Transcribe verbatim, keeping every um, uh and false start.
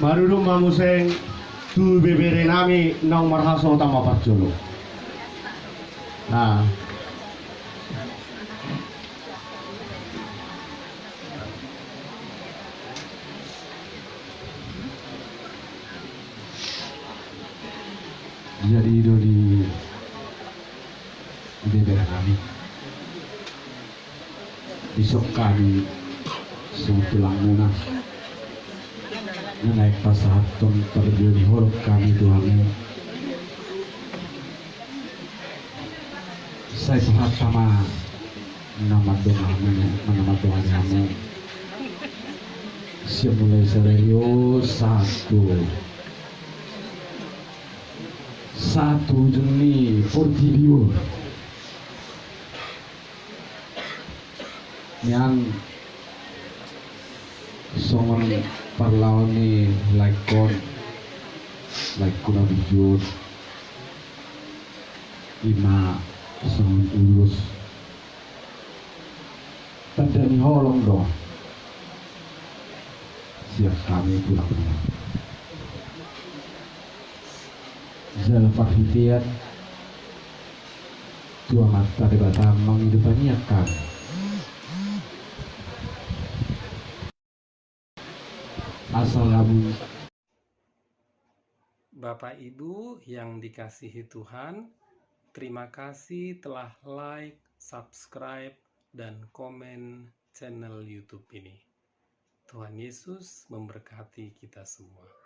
Marudung ma muse tu ibebere nami naung marhasohotan ma parjolo. Ah. Jadi i do di ibebere nami. Dison hami songon tulangmuna na naeng pasahathon parbue ni holong hami tu hamu. Sai pasahat ma na mandongani hamu, na mandongani hamu sian mulai sadari on sahat tu, sahat tu ujung ni portibi on. Nian songon parlaon ni laengkon, laengkon na bujur, ima songon ulos tanda ni holong do sian hami tulangmuna. Jala parhitean tu Amanta Debata mangido tangiang hami. Asa lamun Bapak Ibu yang dikasihi Tuhan, terima kasih telah like, subscribe, dan komen channel YouTube ini. Tuhan Yesus memberkati kita semua.